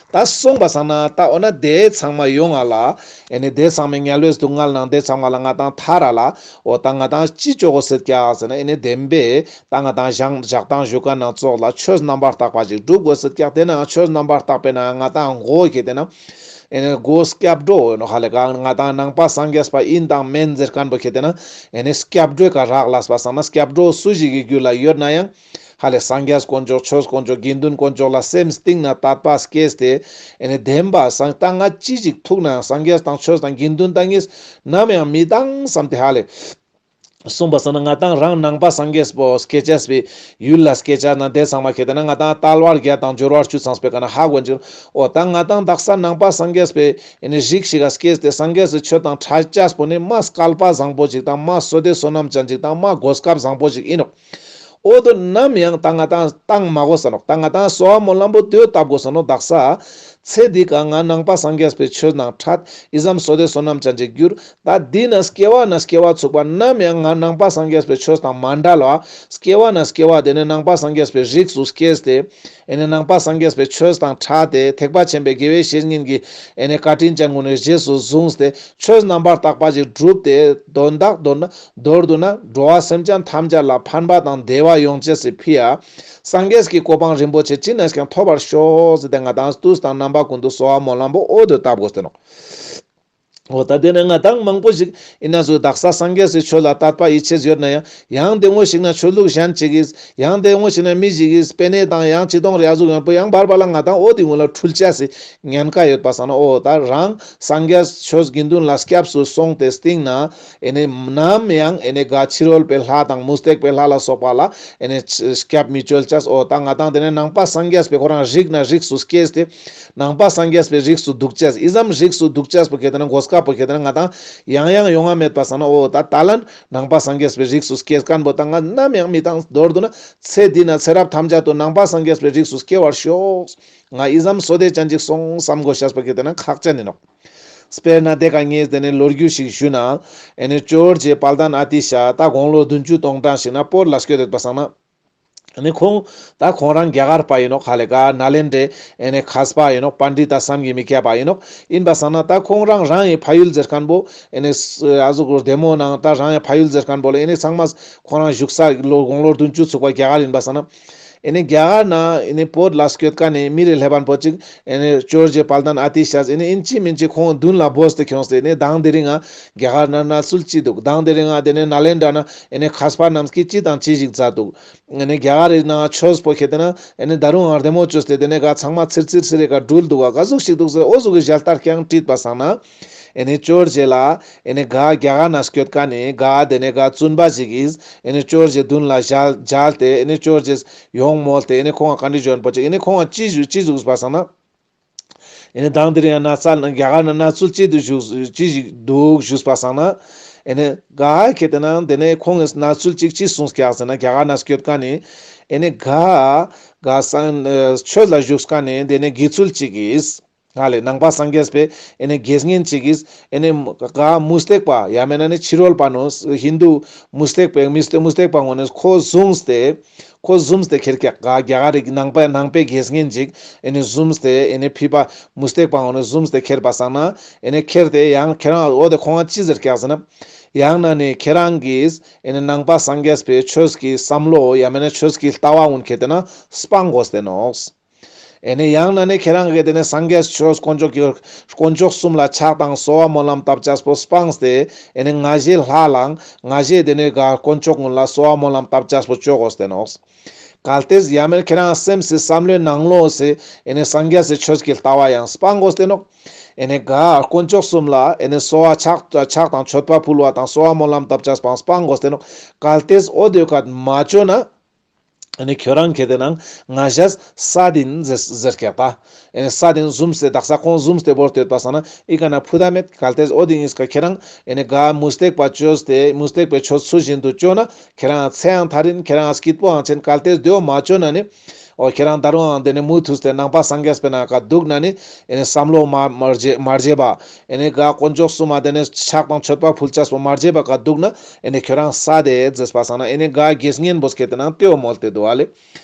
ད་སོང་པ་སང་ན་ད་འོ་ན་དེ་ཚང་མ་ཡོང་ང་ལ་ཨེ་ནི་དེ་ཚང་མའི་དམྱལ་བའི་སྡུག་བསྔལ་ནང་དེ་ཚང་མ་ལ་ང་ཏང་ཐར་ར་ལ་འོ་ད་ང་ཏང་ཅི་ཅོ་དགོས་སེད་ཀྱག་ཟེར་ན་ཨེ་ནི་བདེན་པའི་ད་ང་ཏང་ཞག་ཞག་དང་བཞུགས་ཁན་ནང་ཙོགས་ལ་ཆོས་རྣམ་པར་དག་པ་ཅིག་སྒྲུབ་དགོས་སེད་ཀྱག། དེ་ན་ཆོས་རྣམ་པར་དག་པའི་ནང་ང་ཏང་མགོ་ཁེ་ཏེ་ན་ཨེ་ནི་མགོ་སྐྱབས་འགྲོ་ཡོད་ནོག་ཧ་ལེ་ག་ང་ཏང་ནང་པ་སངས་རྒྱས་པ་ཡིན་དང་མེན་ཟེར་ཁན་པོ་ཁེ་ཏེ་ན་ཨེ་ནི་སྐྱབས་འགྲོའི་ཀ་རག་ལས་པ་སང་ན་སྐྱབས་འགྲོ་སུ་ཞིག་གི་རྒྱུད་ལ་ཡོད་ན་ཡང་ཧ་ལེ་སངས་རྒྱས་དཀོན་མཆོག་ཆོས་དཀོན་མཆོག་དགེ་འདུན་དཀོན་མཆོག་ལ་སེམས་གཏིང་ན་དད་པ་སྐྱེས་ཏེ་ཨེ་ནི་བདེན་པ་སང་ད་ང་ཅི་ཞིག་ཐུག་ན་ཡང་སངས་རྒྱས་དང་ཆོས་དང་དགེ་འདུན་ད་ངས་ནམ་ཡང་མི་སྡང་བསམ་སྟེ་ཧ་ལེ། གསུངས་པ་སང་ན་ང་ཏང་རང་ནང་པ་སངས་རྒྱས་པོ་སྐྱེ་ཅེས་པའི་ཡུལ་ལ་སྐྱེ་ཅེས་ན་དེ་ཚང་མ་ཁེ་ཏེ་ན་ང་ཏང་དལ་བ་བརྒྱད་དང་འབྱོར་བ་བཅུ་ཚང་པའི་ཀ་ན་ཧ་གོ་ཅིག་འོ་ད་ང་ཏང་དག་ས་ནང་པ་སངས་རྒྱས་པའི་ཨེ་ནི་རིགས་ཤིག་ག་སྐྱེས་ཏེ་སངས་རྒྱས་སི་ཆོས་དང་ཕྲད་ཅེས་པོ་ནི་མ་སྐལ་པ་བཟང་པོ་ཅིག་དང་མ་བསོད་བདེ་བསོད་ནམས་ཅན་ཅིག་དང་མ་གོ་སྐབས་བཟང་པོ་ཅིག་ཡིན་ནོག། འོ་དོ་ནམ་ཡང་ད་ང་ཏང་བཏང་མ་དགོས་ས་ནོག། ད་ང་ཏང་གསོལ་བ་སྨོན་ལམ་པོ་དེ་བཏབ་དགོས་ས་ནོག། དག་ས་ཚེ་འདི་ཀ་ང་ནང་པ་སངས་རྒྱས་པའི་ཆོས་ནང་ཕྲད་ཨི་ཙམ་བསོད་བདེ་བསོད་ནམས་ཅན་ཅིག་གྱུར། ད་འདི་ན་སྐྱེ་བ་ན་སྐྱེ་བ་ཚུགས་པ་ནམ་ཡང་ང་ནང་པ་སངས་རྒྱས་པའི་ཆོས་དང་མ་འབྲལ་བ། སྐྱེ་བ་ན་སྐྱེ་བ་དེ་ནས་ནང་པ་སངས་རྒྱས་པའི་རིགས་སུ་སྐྱེས་ཏེ། ཨེ་ནི་ནང་པ་སངས་རྒྱས་པའི་ཆོས་དང་ཕྲད་དེ་ཐེག་པ་ཆེན་པོའི་དགེ་བའི་བཤེས་གཉེན་གྱི་ཨེ་ནི་བཀའ་དྲིན་ཅན་ཀུན་ནས་རྗེས་སུ་བཟུང་སྟེ་ཆོས་རྣམ་པར་དག་པ་ཞིག་བསྒྲུབས་ཏེ་དོན་དག་མདོར་ན་མདོར་བསྡུ་ན་འགྲོ་བ་སེམས་ཅན་ཐམས་ཅད་ལ་ཕན་པ་དང་བདེ་བ་ཡོང་ཅེས་སི་ཕི་ཡ། སངས་རྒྱས་ཀྱི་གོ་འཕང་རིན་པོ་ཆེ་ཅི་ནས་ཀྱང་ཐོབ་པར་ཤོག་ཟེར་ཏེ་ང་ཏང་དུས་དང་རྣམ་པ་ཀུན་ཏུ་གསོལ་བ་སྨོན་ལམ་པོ་འོ་དོ་བཏབ་དགོས་ཏེ་ནོག། འོ་ད་དེ་ནས་ང་ཏང་མང་པོ་ཞིག་ཡིན་ན་ཟུག་དག་ས་སངས་རྒྱས་སི་ཆོས་ལ་དད་པ་ཡིད་ཆེས་ཡོད་ན་ཡང་ཡང་དེ་ངོ་ཞིག་ན་ཆོས་ལུགས་གཞན་ཅིག་གིས་ཡང་དེ་ངོ་ཞིག་ན་མི་ཞིག་གིས་པེ་ནེ་དང་ཡང་ཅི་དོང་རེ་ཨ་ཟུག་ཡོང་པོ་ཡང་བར་བར་ལ་ང་ཏང་འོ་དེ་ངོ་ལ་འཁྲུལ་ཅེས་སི་ཉེན་ཁ་ཡོད་པ་སང་ན་འོ་ད་རང་སངས་རྒྱས་ཆོས་དགེ་འདུན་ལ་སྐྱབས་སུ་སོང་སྟེ་སྟིང་ན་ཨེ་ནི་ནམ་ཡང་ཨེ་ནི་ག་ཕྱི་རོལ་པའི་ལྷ་དང་མུ་སྟེགས་པའི་ལྷ་ལ་སོགས་པ་ལ་ཨེ་ནི་སྐྱབས་མི་བཅོལ་ཅེས། འོ་ད་ང་ཏང་དེ་ནས་ནང་པ་སངས་རྒྱས་པའི་ཁོ་རང་རིགས་ན་རིགས་སུ་སྐྱེས་ཏེ་ནང་པ་སངས་རྒྱས་པའི་རིགས་སུ་འདུག་ཅེས་ཨི་ཙམ་རིགས་སུ་འདུག་ཅེས་པོ་ཁེ་ཏེ་ན་གོ་སྐབས་པོ་ཁེ་ཏེ་ན་ང་ཏང་ཡང་ཡང་ཡོང་ང་མེད་པ་སང་ན་འོ་ད་ད་ལན་ནང་པ་སངས་རྒྱས་པའི་རིགས་སུ་སྐྱེས་ཁན་པོ་ད་ང་ནམ་ཡང་མི་བཏང་། མདོར་བསྡུ་ན་ཚེ་འདི་ན་ཚེ་རབས་ཐམས་ཅད་དུ་ནང་པ་སངས་རྒྱས་པའི་རིགས་སུ་སྐྱེ་བར་ཤོག། ང་ཨི་ཙམ་བསོད་བདེ་ཅན་ཅིག་སོང་བསམ་དགོས་ཤེས་པོ་ཁེ་ཏེ་ན་ཁག་ཅན་ཡིན་ནོག། དཔེར་ན་དེ་ཀ་ངས་དེ་ནས་ལོ་རྒྱུས་ཤིག་ཞུ་ན། ཨེ་ནི་ཇོ་རྗེ་དཔལ་ལྡན་ཨ་ཏི་ཤ་ད་དགུང་ལོ་བདུན་ཅུ་སྟོང་གྲངས་ཤིག་ན་བོད་ལ་སྐྱོད་དེ་ཡོད་པ་སང་ན། ཨེ་ནི་ཁོང་ད་ཁོང་རང་རྒྱ་གར་པ་ཡིན་ནོག། ཧ་ལེ་ག་ནཱ་ལེནྡྲའི་ཨེ་ནི་མཁས་པ་ཡིན་ནོག། པཎྜི་ཏ་བསམ་གྱིས་མི་ཁྱབ་པ་ཡིན་ནོག། ཡིན་པ་སང་ན་ད་ཁོང་རང་རང་ཡི་ཕ་ཡུལ་ཟེར་ཁན་པོ་ཨེ་ནི་ཨ་ཟུག་གུར་བདེ་མོ་ནང་ད་རང་ཡི་ཕ་ཡུལ་ཟེར་ཁན་པོ་ལ་ཨེ་ནི་ཚང་མ་ཁོང་རང་བཞུགས་ས་ལོ་དགུང་ལོ་བདུན་ཅུ་ཚུགས་པ་རྒྱ་གར་ཡིན་པ་སང་ན། ཨེ་ནི་རྒྱ་གར་ན་ཨེ་ནི་བོད་ལ་སྐྱོད་ཁན་ནི་མི་རེ་ལྷེབ་པན་པོ་ཅིག་ཨེ་ནི་ཇོ་རྗེ་དཔལ་ལྡན་ཨ་ཏི་ཤ་ཨེ་ནི་ཨིན་ཅི་མིན་ཅི་ཁོང་མདུན་ལ་བོས་ཏེ་ཁྱོངས་ཏེ་ཨེ་ནི་མདང་དེ་རིང་ང་རྒྱ་གར་ན་གནས་ཚུལ་ཅི་འདུག། མདང་དེ་རིང་ང་དེ་ནས་ནཱ་ལེནྡྲ་ན་ཨེ་ནི་མཁས་པ་རྣམས་ཀྱིས་ཅི་དང་ཅི་ཞིག་མཛད་འདུག། ཨེ་ནི་རྒྱ་གར་རི་ན་ཆོས་པོ་ཁེ་ཏེ་ན་ཨེ་ནི་ད་རུང་ང་བདེ་མོ་བཅོས་ཏེ་དེ་ནས་ག་ཚང་མ་ཚིར་ཚིར་ཚིར་རེ་ག་འགྲུལ་འདུག་ག་ག་ཟུག་ཞིག་འདུག་ཟེར་འོ་ཟུག་གི་ཞལ་ལྟར་ཀྱང་དྲིས་པ་སང་ན། ཨེ་ནི་ཇོ་རྗེ་ལ་ཨེ་ནི་ག་རྒྱ་གར་ན་སྐྱོད་ཁན་ནི་ག་དེ་ནས་ག་བཙུན་པ་ཞིག་གིས་ཨེ་ནི་ཇོ་རྗེ་མདུན་ལ་ཞལ་མཇལ་ཏེ་ཨེ་ནི་ཇོ་རྗེ་ཡོང་མོལ་ཏེ་ཨེ་ནི་ཁོང་ང་བཀའ་འདྲི་བྱོན་པོ་ཅིག་ཨེ་ནི་ཁོང་ང་ཅི་ཞུ་ཅི་ཞུས་པ་སང་ན། ཨེ་ནི་མདང་དེ་རིང་ཡང་ན་ཚ་ན་རྒྱ་གར་ན་གནས་ཚུལ་ཅི་འདུག་ཞུ་ཅི་ཞིག་འདུག་ཞུས་པ་སང་ན། ཨེ་ནི་ག་ཁེ་ཏེ་ན་དེ་ནས་ཁོང་གིས་གནས་ཚུལ་ཅིག་ཅི་གསུངས་ཀྱག་ཟེར་ན་རྒྱ་གར་ན་སྐྱོད་ཁན་ནི་ཨེ་ནི་ག་ག་སང་ཆོས་ལ་ཞུགས་ཁན་ནི་དེ་ནས་དགེ་ཚུལ་ཅིག་གིས། ཧ་ལེ། ནང་པ་སངས་རྒྱས་པའི་ཨེ་ནེ་དགེ་བསྙེན་ཅིག་གིས་ཨེ་ནེ་ག་མུ་སྟེགས་པ་ཡང་མེད་ན་ནི་ཕྱི་རོལ་པ་ནོ་ཧིན་དུ་མུ་སྟེགས་པའི་མུ་སྟེགས་མུ་སྟེགས་པ་ངོ་ནས་ཁོ་བཟུང་སྟེ། ཁོ་བཟུང་སྟེ་ཁྱེར་ཀྱག། ག་རྒྱ་གར་རིགས་ནང་པའི་ནང་པའི་དགེ་བསྙེན་ཅིག་ཨེ་ནེ་བཟུང་སྟེ་ཨེ་ནེ་ཕྱི་པ་མུ་སྟེགས་པ་ངོ་ནས་བཟུང་སྟེ་ཁྱེར་པ་སང་ན། ཨེ་ནེ་ཁྱེར་ཏེ་ཡང་ཁྱེད་རང་འོ་དེ་ཁོང་ང་ཅི་ཟེར་ཀྱག་ཟེར་ན། ཡང་ན་ནི་ཁྱེད་རང་གིས་ཨེ་ནེ་ནང་པ་སངས་རྒྱས་པའི་ཆོས་ཀྱི་བསམ་བློ་ཡང་མེད་ན་ཆོས་ཀྱི་ལྟ་བ་ཀུན་ཁྱེར་ཏེ་ན་སྤང་དགོས་ཏེ་ནོག། ཨེ་ནེ་ཡང་ན་ནི་ཁྱེད་རང་གིས་དེ་ནེ་སངས་རྒྱས་ཆོས་དཀོན་མཆོག་གི་དཀོན་མཆོག་གསུམ་ལ་ཕྱག་དང་གསོལ་བ་སྨོན་ལམ་བཏབ་ཅེས་པོ་སྤངས་ཏེ། ཨེ་ནེ་ང་ཞའི་ལྷ་ལའང་ང་ཞའི་དེ་ནེ་ག་དཀོན་མཆོག་ཀུན་ལ་གསོལ་བ་སྨོན་ལམ་བཏབ་ཅེས་པོ་ཅོ་དགོས་ཏེ་ནོག། གལ་ཏེ་ཡང་མེད་ཁྱེད་རང་སེམས་སི་བསམ་བློའི་ནང་ལོགས་སི་ཨེ་ནེ་སངས་རྒྱས་སི་ཆོས་ཀྱི་ལྟ་བ་ཡང་སྤང་དགོས་ཏེ་ནོག། ཨེ་ནེ་ག་དཀོན་མཆོག་གསུམ་ལ་ཨེ་ནེ་གསོལ་བ་ཕྱག་ཕྱག་དང་མཆོད་པ་ཕུལ་བ་དང་གསོལ་བ་སྨོན་ལམ་བཏབ་ཅེས་པོ་སྤང་དགོས་ཏེ་ནོག། གལ་ཏེ་འོ་དེ་ཀ་མ་ཅོས་ན། ཨེ་ནེ་ཁྱོད་རང་ཁྱེར་ཏེ་ན་ང་ཞ་སད་ཨིན་ཟེར་ཟེར་ཀྱག་ད། ཨེ་ནེ་སད་ཨིན་བཟུམ་སྟེ་དག་ས་ཁོང་བཟུང་སྟེ་བོར་ཏེ་ཡོད་པ་སང་ན་ཨི་ཀ་ན་ཕུད་ད་མེད། གལ་ཏེ་འོ་དེ་ཨིན་ཀ་ཁྱེད་རང་ཨེ་ནེ་ག་མུ་སྟེགས་པ་ཅོས་ཏེ་མུ་སྟེགས་པའི་ཆོས་ཚུལ་བཞིན་དུ་ཅོས་ན་ཁྱེད་རང་ཚེ་ཡང་ཐར་ཨིན། ཁྱེད་རང་སྐྱིད་པོའང་ཆེན། གལ་ཏེ་དེའོ་མ་ཅོས་ན་ནི་འོ་ཁྱེད་རང་ད་རུང་ཡང་དེ་ནེ་མུ་མཐུད་དེ་ནང་པ་སངས་རྒྱས་པའི་ནང་ཀ་འདུག་ན་ནི་ཨེ་ནེ་བསམ་བློ་མ་མ་བརྗེ་མ་བརྗེ་བ། ཨེ་ནེ་ག་དཀོན་མཆོག་གསུམ་མ་དེ་ནེ་ཕྱག་དང་མཆོད་པ་ཕུལ་ཅེས་པོ་མ་བརྗེ་བ་ཀ་འདུག་ན། ཨེ་ནེ་ཁྱོད་རང་སད་དེ་ཟེར་པ་སང་ན་ཨེ་ནེ་ག་དགེ་བསྙེན་པོ་ཁྱེར་ཏེ་ན་དེའོ་མོལ་ཏེ་འདུག་ཨ་ལེ།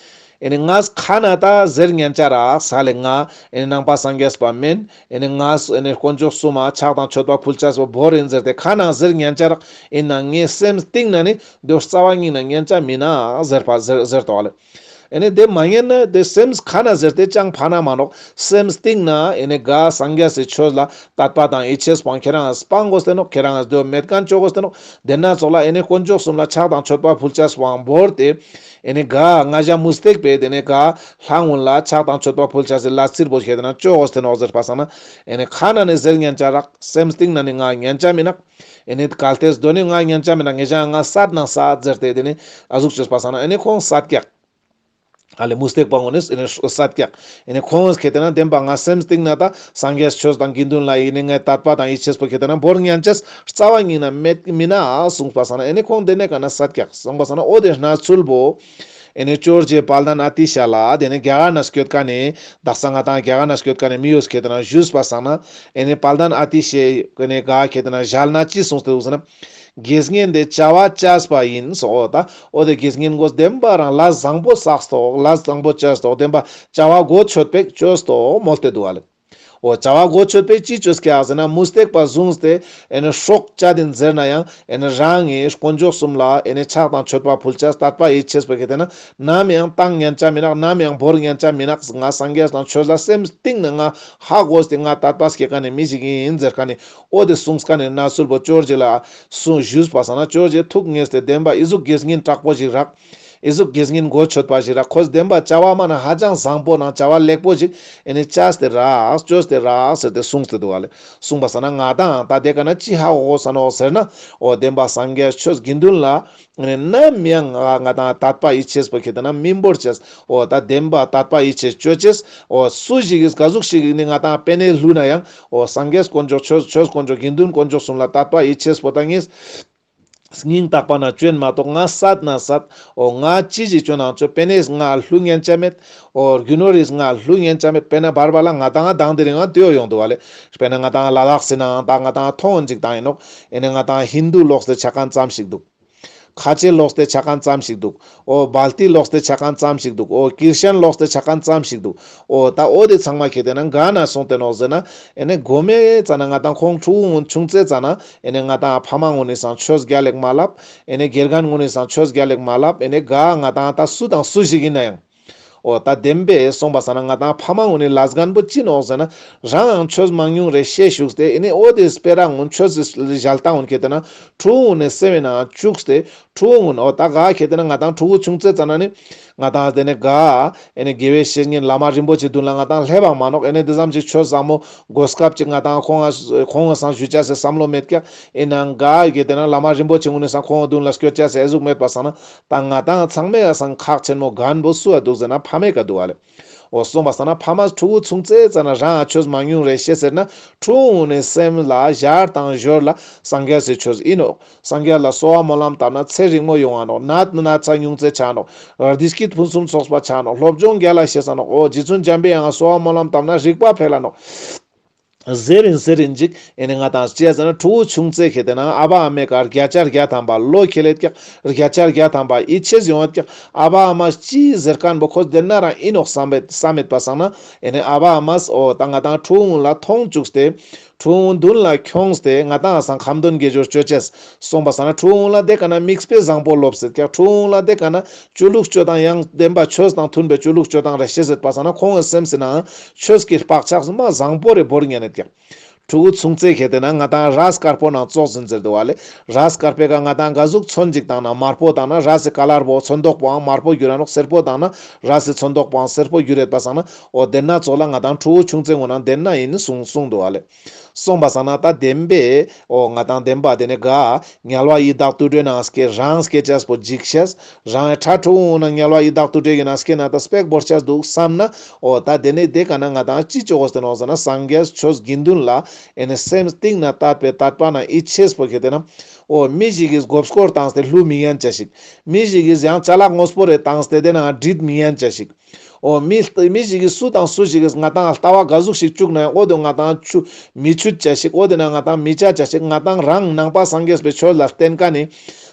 ཨེ་ནེ་ང་ཁ་ན་ད་ཟེར་ཉན་ཅ་རག་ས་ལེ། ང་ཨེ་ནེ་ནང་པ་སངས་རྒྱས་པ་མེན། ཨེ་ནེ་ང་ཨེ་ནེ་དཀོན་མཆོག་གསུམ་མ་ཕྱག་དང་མཆོད་པ་ཕུལ་ཅེས་པོ་བོར་ཨིན་ཟེར་ཏེ་ཁ་ན་ཟེར་ཉན་ཅ་རག། ཨིན་ན་ངའི་སེམས་གཏིང་ན་ནི་དེའོ་རྩ་བ་ཉིད་ན་ཉན་ཅ་མེན་ན་ཟེར་པ་ཟེར་ཟེར་ཏོ་ཨ་ལེ། ཨེ་ནེ་དེ་མ་ཉན་ན་དེ་སེམས་ཁ་ན་ཟེར་ཏེ་ཅང་ཕན་ན་མ་ནོག། སེམས་གཏིང་ན་ཨེ་ནེ་ག་སངས་རྒྱས་སི་ཆོས་ལ་དད་པ་དང་ཡིད་ཆེས་པོ་ཁྱེད་རང་སྤང་དགོས་ཏེ་ནོག། ཁྱེད་རང་དེའོ་མེད་མཁན་ཅོ་དགོས་ཏེ་ནོག། དེ་ན་ཙོགས་ལ་ཨེ་ནེ་དཀོན་མཆོག་གསུམ་ལ་ཕྱག་དང་མཆོད་པ་ཕུལ་ཅེས་པོའང་བོར་ཏེ། ཨེ་ནེ་ག་ང་ཞ་མུ་སྟེགས་པའི་དེ་ནེ་ག་ལྷ་ཀུན་ལ་ཕྱག་དང་མཆོད་པ་ཕུལ་ཅེས་སི་ལ་རྩིར་པོ་ཁྱེར་ཏེ་ན་ཅོ་དགོས་ཏེ་ནོག་ཟེར་པ་སང་ན། ཨེ་ནེ་ཁ་ན་ནི་ཟེར་ཉན་ཅ་རག། སེམས་གཏིང་ན་ནི་ང་ཉན་ཅ་མེན་ན། ཨེ་ནེ་གལ་ཏེ་དོ་ནི་ང་ཉན་ཅ་མེན་ན། ངེ་ཞ་ང་སད་ན་སད་ཟེར་ཏེ་དེ་ནེ་ཨ་ཟུག་ཅོས་པ་སང་ན་ཨེ་ནེ་ཁོང་སད་ཀྱག། ཨ་ལེ་མུ་སྟེགས་པ་ངོ་ནས་ཨེ་ནེ་སད་ཀྱག། ཨེ་ནེ་ཁོང་ཁྱེར་ཏེ་ན་བདེན་པ་ང་སེམས་གཏིང་ན་ད་སངས་རྒྱས་ཆོས་དང་དགེ་འདུན་ལ་ཨེ་ནེ་ངའི་དད་པ་དང་ཡིད་ཆེས་པོ་ཁྱེར་ཏེ་ན་བོར་ཉན་ཅེས་རྩ་བ་ཉིད་ན་མེད་མེན་ན་གསུངས་པ་སང་ན། ཨེ་ནེ་ཁོང་དེ་ནེ་ཀ་ན་སད་ཀྱག་གསུངས་པ་སང་ན། འོ་དེ་གནས་ཚུལ་བོ་ཨེ་ནེ་ཇོར་ཇི་དཔལ་ལྡན་ཨ་ཏི་ཤ་ལ་དེ་ནེ་རྒྱ་གར་ན་སྐྱོད་མཁན་ནི་དག་ས་ང་དང་རྒྱ་གར་ན་སྐྱོད་མཁན་ནི་མི་ཡོད་ཁྱེར་ཏེ་ན་ཞུས་པ་སང་ན། ཨེ་ནེ་དཔལ་ལྡན་ཨ་ཏི་ཤ་ཨེ་ནེ་ག་ཁྱེར་ཏེ་ན་ཞལ་ན་ཅི་གསུངས་ཏེ་འདུག་ཟེར་ན། དགེ་བསྙེན་དེ་བྱ་བ་བྱས་པ་ཡིན་སོ། འོ་ད་འོ་དེ་དགེ་བསྙེན་གོ་བདེན་པ་རང་ལས་བཟང་པོ་བསགས་ཏོག། ལས་བཟང་པོ་བྱས་ཏོག། བདེན་པ་བྱ་བ་གོ་ཆོད་པེ་ཅོས་ཏོག་མོལ་ཏེ་འདུག་ཨ་ལེ། འོ་བྱ་བ་གོ་ཆོད་པེ་ཅི་ཅོས་ཀྱག་ཟེར་ན། མུ་སྟེགས་པ་བཟུང་སྟེ་ཨེ་ནེ་སྲོག་བཅད་དེ་ཟེར་ན་ཡང་ཨེ་ནེ་རང་ངི་དཀོན་མཆོག་གསུམ་ལ་ཨེ་ནེ་ཕྱག་དང་མཆོད་པ་ཕུལ་ཅེས་དད་པ་ཡིད་ཆེས་པོ་ཁྱེར་ཏེ་ན་ནམ་ཡང་བཏང་ཉན་ཅ་མེན་ན། ནམ་ཡང་བོར་ཉན་ཅ་མེན་ན། ང་སངས་རྒྱས་དང་ཆོས་ལ་སེམས་གཏིང་ན་ང་ཧ་གོ་སྟེ་ང་དད་པ་སྐྱེ་མཁན་ནི་མི་ཞིག་ཡིན་ཟེར་མཁན་ནི། འོ་དེ་གསུངས་མཁན་ནི་གནས་ཚུལ་བོ་ཇོར་ཇི་ལ་གསུངས་ཞུས་པ་སང་ན། ཇོར་ཇི་ཐུགས་ངེས་ཏེ་བདེན་པ་ཨི་ཟུག་དགེ་བསྙེན་དྲག་པོ་ཞིག་རག། ཨི་ཟུག་དགེ་བསྙེན་གོ་ཆོད་པ་ཞིག་རག། ཁོས་བདེན་པ་བྱ་བ་མ་ན་ཧ་ཅང་བཟང་པོ་ནང་བྱ་བ་ལེགས་པོ་ཞིག་ཨེ་ནེ་བྱས་ཏེ་རག། ཅོས་ཏེ་རག་ཟེར་ཏེ་གསུངས་ཏེ་འདུག་ཨ་ལེ། གསུངས་པ་སང་ན་ང་དང་ད་དེ་ཀ་ན་ཅི་ཧ་གོ་དགོས་ས་ནོག་ཟེར་ན། འོ་བདེན་པ་སངས་རྒྱས་ཆོས་དགེ་འདུན་ལ་ནམ་ཡང་ང་ང་དང་དད་པ་ཡིད་ཆེས་པོ་ཁྱེར་ཏེ་ན་མི་བོར་ཅེས། འོ་ད་བདེན་པ་དད་པ་ཡིད་ཆེས་ཅོ་ཅེས། འོ་སུ་ཞིག་གིས་ག་ཟུག་ཞིག་ནི་ང་དང་པེ་ནེ་ལྷུ་ན་ཡང་། འོ་སངས་རྒྱས་དཀོན་མཆོག་ཆོས་ཆོས་དཀོན་མཆོག་དགེ་འདུན་དཀོན་མཆོག་གསུམ་ལ་དད་པ་ཡིད་ཆེས་པོ་ད་ངས་སྙིང་ཐག་པ་ན་ཅོ་ཨིན་མ་གཏོགས་ང་སད་ན་སད། འོ་ང་ཅི་ཞིག་ཅོ་ནང་ཅོ་པེ་ནེ་ང་ལྷུ་ཉན་ཅ་མེད། འོ་རྒྱུ་ནོར་རིས་ང་ལྷུ་ཉན་ཅ་མེད། དཔེར་ན་བར་བར་ལ་ང་དང་དང་དེ་རིང་ང་དེའོ་ཡོང་འདུག་བ་ལེ། དཔེར་ན་ང་དང་ལ་དྭགས་སི་ནང་ད་ང་དང་མཐོང་ཅིག་དང་ཨིན་ནོག། ཨེ་ནེ་ང་དང་ཧིན་དུ་ལོགས་ཏེ་ཆ་མཁན་ཙམ་ཞིག་འདུག། ཁ་ཆེ་ལོགས་ཏེ་ཆ་མཁན་ཙམ་ཞིག་འདུག། འོ་བལ་ཏི་ལོགས་ཏེ་ཆ་མཁན་ཙམ་ཞིག་འདུག། འོ་ཀིར་ཤན་ལོགས་ཏེ་ཆ་མཁན་ཙམ་ཞིག་འདུག། འོ་ད་འོ་དེ་ཚང་མ་ཁྱེར་ཏེ་ན་ག་ན་སོང་སྟེ་ནོག་ཟེར་ན། ཨེ་ནེ་གོ་མེ་ཙ་ན་ང་དང་ཁོང་ཕྲུ་གུ་ཆུང་ཙེ་ཙ་ན་ཨེ་ནེ་ང་དང་ཕ་མ་ངོ་ནས་སང་ཆོས་རྒྱལ་ལེགས་མ་ལབ། ཨེ་ནེ་དགེ་རྒན་ངོ་ནས་སང་ཆོས་རྒྱལ་ལེགས་མ་ལབ། ཨེ་ནེ་ག་ང་དང་ད་སུ་དང་སུ་ཞིག་ཨིན་ན་ཡང་། འོ་ད་བདེན་པས་སོང་པ་སང་ན་ང་དང་ཕ་མ་ངོ་ནས་ལས་འགན་པོ་ཅི་ནོག་ཟེར་ན། རང་ཡང་ཆོས་མང་ཉུང་རེ་ཤེས་ཞུགས་ཏེ་ཨེ་ནེ་འོ་དེ་སྤེ་ར་ངོ་ཆོས་སི་ཞལ་ཏ་ངོ་ཁྱེར་ཏེ་ན་ཕྲུ་གུ་ངོ་ནས་སེམས་ནང་བཅུག་སྟེ། ཕྲུ་གུ་ངོ་འོ་ད་ག་ཁྱེར་ཏེ་ན་ང་དང་ཕྲུ་གུ་ཆུང་ཙེ་ཙ་ན་ནི་ང་དང་དེ་ནེ་ག་ཨེ་ནེ་དགེ་བའི་བཤེས་གཉེན་བླ་མ་རིན་པོ་ཆེ་མདུན་ལ་ང་དང་སླེབས་པ་མ་ནོག། ཨེ་ནེ་དེ་ཙམ་ཞིག་ཆོས་ཟབ་མོ་གོ་སྐབས་ཅིག་ང་དང་ཁོང་ང་ཁོང་ང་སང་ཞུ་ཅེས་སི་བསམ་བློ་མེད་ཀྱག། ཨེ་ནང་ག་ཁྱེར་ཏེ་ན་བླ་མ་རིན་པོ་ཆེ་ངོ་ནས་སང་ཁོང་ངི་མདུན་ལ་སྐྱོད་ཅེས་སི་ཨེ་ཟུག་མེད་པ་སང་ན། ད་ང་དང་ཚང་མའི་སང་ཁག་ཆེན་མོ་འགན་པོ་སུ་ཨ་འདུག་ཟེར་ན་ཕ་མའི་ཀ་འདུག་ཨ་ལེ། འོ་སོང་པ་སང་ན་ཕ་མ་ཕྲུ་གུ་ཆུང་ཙེ་ཙ་ན་རང་ཆོས་མ་མྱོང་རེ་ཤེས་ཟེར་ན་ཕྲུ་གུ་ནི་སེམས་ལ་ཞར་དང་ཞོར་ལ་སངས་རྒྱས་སི་ཆོས་ཨིན་ནོག། སངས་རྒྱས་ལ་གསོལ་བ་སྨོན་ལམ་བཏབ་ན་ཚེ་རིང་མོ་ཡོང་ང་ནོག། ནད་ན་ཚ་ཉུང་ཙེ་ཆ་ནོག། བདེ་སྐྱིད་ཕུན་སུམ་ཚོགས་པ་ཆ་ནོག། སློབ་སྦྱོང་རྒྱལ་ལ་ཤེས་ས་ནོག། འོ་རྗེ་བཙུན་འཇམ་པའི་དབྱངས་གསོལ་བ་སྨོན་ལམ་བཏབ་ན་རིག་པ་འཕེལ་ལ་ནོག། ཟེར་རིན་ཟེར་རིན་ཅིག་ཨེ་ནི་ང་དང་ཅི་ཡ་ཟེར་ན་ཕྲུ་གུ་ཆུང་ཙེ་ཁེ་ཏེ་ན་ཨ་བ་ཨ་མའི་ཀ་བརྒྱ་ཆ་བརྒྱ་ཐམ་པ་བློ་ཁེ་ལེད་ཀྱག། བརྒྱ་ཆ་བརྒྱ་ཐམ་པ་ཡིད་ཆེས་ཡོང་བད་ཀྱག། ཨ་བ་ཨ་མ་ཅི་ཟེར་མཁན་པོ་ཁོ་དེ་ན་རང་ཨིན་ནོག་བསམ་མེད་བསམ་མེད་པ་སང་ན་ཨེ་ནི་ཨ་བ་ཨ་མས་འོ་ད་ང་དང་ཕྲུ་གུ་ལ་མཐོང་བཅུག་སྟེ་ཕྲུ་གུ་མདུན་ལ་ཁྱོངས་ཏེ་ང་དང་སང་ཁ་འདོན་དགེ་སྦྱོར་ཅོ་ཅེས། སོང་པ་སང་ན་ཕྲུ་གུ་ལ་དེ་ཀ་ན་མིག་དཔེ་བཟང་པོ་ལོབས་སེད་ཀྱག། ཕྲུ་གུ་ལ་དེ་ཀ་ན་ཅོ་ལུགས་ཅོ་སྟངས་ཡང་བདེན་པ་ཆོས་དང་མཐུན་པའི་ཅོ་ལུགས་ཅོ་སྟངས་རེ་ཤེས་སེད་པ་སང་ན་ཁོང་གི་སེམས་སི་ནང་ཆོས་ཀྱི་བག་ཆགས་མ་བཟང་པོ་རེ་བོར་ཉན་ནེད་ཀྱག། ཕྲུ་གུ་ཆུང་ཙེ་ཁེ་ཏེ་ན་ང་དང་རས་དཀར་པོ་ནང་ཙོགས་ཟིན་ཟེར་དུག་བ་ལེ། རས་དཀར་པོའི་ཀ་ང་དང་ག་ཟུག་ཚོན་ཅིག་བཏང་ན་དམར་པོ་བཏང་ན་རས་སི་ཀ་ལར་པོ་ཚོན་མདོག་པོའང་དམར་པོ་གྱུར་ར་ནོག། སེར་པོ་བཏང་ན་རས་སི་ཚོན་མདོག་པོའང་སེར་པོ་གྱུར་རེད་པ་སང་ན་འོ་དེ་ན་ཙོགས་ལ་ང་དང་ཕྲུ་གུ་ཆུང་ཙེ་ངོ་ན་དེ་ན་ཨིན་གསུང་གསུང་དུག་བ་ལེ། སོང་པ་སང་ན་ད་བདེན་པའི་འོ་ང་དང་བདེན་པ་དེ་ནི་ག་དམྱལ་བ་ཡི་དྭགས་དུད་འགྲོའི་ནང་སྐྱེ་རང་སྐྱེ་ཅེས་པོ་འཇིགས་ཤེས། རང་ཡང་ཕྲུ་གུ་ན་དམྱལ་བ་ཡི་དྭགས་དུད་འགྲོའི་ནང་སྐྱེ་ན་ད་སྤེག་བོར་ཅེས་དུག་བསམ་ན་འོ་ད་དེ་ནི་དེ་ཀ་ན་ང་དང་ཅི་ཅོ་དགོས་ཏེ་ནོག་ཟེར་ན་སངས་རྒྱས་ཆོས་དགེ་འདུན་ལ་ཨེ་ནི་སེམས་གཏིང་ན་དད་པའི་དད་པ་ན་ཡིད་ཆེས་པོ་ཁེ་ཏེ་ན་འོ་མི་ཞིག་གིས་མགོ་སྐོར་བཏང་སྟེ་བསླུ་མི་ཉན་ཅེས་ཤིག། མི་ཞིག་གིས་ཡང་ཅ་ལག་དངོས་པོ་རེ་བཏང་སྟེ་དེ་ནང་འདྲིད་མི་ཉན་ཅེས་ཤིག། འོ་མི་མི་ཞིག་གིས་སུ་དང་སུ་ཞིག་གིས་ང་དང་ལྟ་བ་ག་ཟུག་ཞིག་བཅུག་ན་ཡང་འོ་དེ་ང་དང་ཆུ་མི་ཆུད་ཅེས་ཤིག། འོ་དེ་ན་ང་དང་མི་བྱ་ཅེས་ཤིག། ང་དང་རང་ནང་པ་སངས་རྒྱས་པའི་ཆོས་ལ་བརྟེན་མཁན་ནི་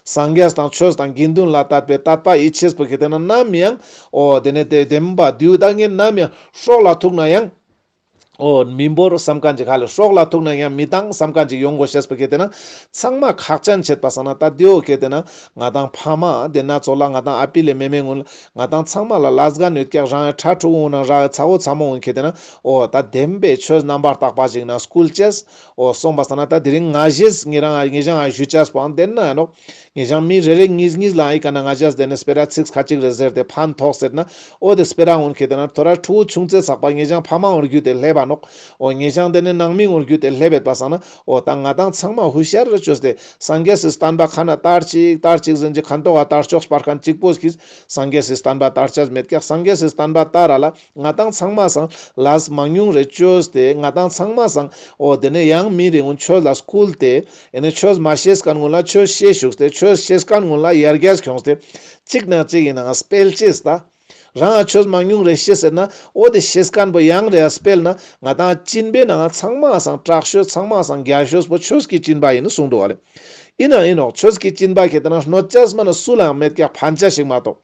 སངས་རྒྱས་དང་ཆོས་དང་དགེ་འདུན་ལ་དད་པའི་དད་པ་ཡིད་ཆེས་པོ་ཁེ་ཏེ་ན་ནམ་ཡང་འོ་དེ་ནི་དེ་བདེན་པ་དུག་ད་ངས་ནམ་ཡང་སྲོག་ལ་ཐུག་ན་ཡང་འོ་མི་འབོར་བསམ་མཁན་ཅིག་ཧ་ལེ། སྲོག་ལ་ཐུག་ན་ཡང་མི་བཏང་བསམ་མཁན་ཅིག་ཡོང་དགོས་ཤེས་པོ་ཁེ་ཏེ་ན་ཚང་མ་ཁག་ཅན་ཆེད་པ་སང་ན་ད་དེའོ་ཁེ་ཏེ་ན་ང་དང་ཕ་མ་དེ་ན་ཙོགས་ལ་ང་དང་ཨ་པི་ལེ་མེ་མེ་ངུན་ང་དང་ཚང་མ་ལ་ལས་ཀ་ནུས་ཀྱག། རང་ཡང་ཕྲུ་གུ་ན་རང་ཚ་བོ་ཚ་མོ་ངུན་ཁེ་ཏེ་ན་འོ་ད་བདེན་པའི་ཆོས་རྣམ་པར་དག་པ་ཞིག་ན་སྐུལ་ཅེས། འོ་སོང་པ་སང་ན་ད་དེ་རིང་ང་ཞེས་ངེ་རང་ངེ་ཞང་ཞུ་ཅེས་པོའང་དེ་ན་ཡང་ནོག། ངེ་ཞང་མི་རེ་རེ་ཉིས་ཉིས་ལ་ཨི་ཀ་ན་ང་ཞས་དེ་ནི་སྤེ་ར་ཚིག་ཁ་ཅིག་རེ་ཟེར་ཏེ་ཕན་ཐོགས་ཟེར་ན་འོ་དེ་སྤེ་ར་ངུན་ཁེ་ཏེ་ན་ཐོ་ར་ཕྲུ་གུ་ཆུང་ཙེ་ཚག་པ་ངེ་ཞང་ཕ་མ་ངུན་རྒྱུད་དེ་སླེབ་བ་ནོག། འོ་ངེ་ཞང་དེ་ནི་ནང་མི་ངུན་རྒྱུད་དེ་སླེབ་བད་པ་སང་ན་འོ་ད་ང་དང་ཚང་མ་ཧུ་ཤར་རེ་ཅོས་ཏེ་སངས་རྒྱས་སི་བསྟན་པ་ཁ་ན་དར་ཅིག་དར་ཅིག་ཟེར་ཅིག་ཁ་ཐོག་ག་དར་ལྕོག་སྤར་མཁན་ཅིག་པོ་གིས་སངས་རྒྱས་སི་བསྟན་པ་དར་ཅེས་མེད་ཀྱག། སངས་རྒྱས་སི་བསྟན་པ་དར་ར་ལ་ང་དང་ཚང་མ་སང་ལས་མང་ཉུང་རེ་ཅོས་ཏེ་ང་དང་ཚང་མ་སང་འོ་དེ་ནས་ཡང་མི་རེ་ངུན་ཆོས་ལ་སྐུལ་ཏེ་ཨེ་ནས་ཆོས་མ་ཤེས་མཁན་ངུན་ལ་ཆོས་ཤེས་ཞུགས་ཏེ་ཆོས་ཤེས་མཁན་ངུན་ལ་ཡར་རྒྱས་ཁྱོངས་ཏེ་གཅིག་ན་གཅིག་གི་ནང་སྤེལ་ཅེས་ད། རང་ཆོས་མང་ཉུང་རེ་ཤེས་ཟེར་ན་འོ་དེ་ཤེས་མཁན་པོ་ཡང་རེ་སྤེལ་ན་ང་དང་སྦྱིན་པའི་ནང་ཚང་མ་སང་དྲག་ཤོས་ཚང་མ་སང་རྒྱལ་ཤོས་པོ་ཆོས་ཀྱི་སྦྱིན་པ་ཡིན་གསུངས་འདུག་བ་ལེ། ཡིན་ན་ཡིན་ནོག། ཆོས་ཀྱི་སྦྱིན་པ་ཁེ་ཏེ་ན་གནོད་ཅེས་མ་ན་སུ་ལའང་མེད་ཀྱག། ཕན་ཅེས་ཤིག་མ་གཏོགས།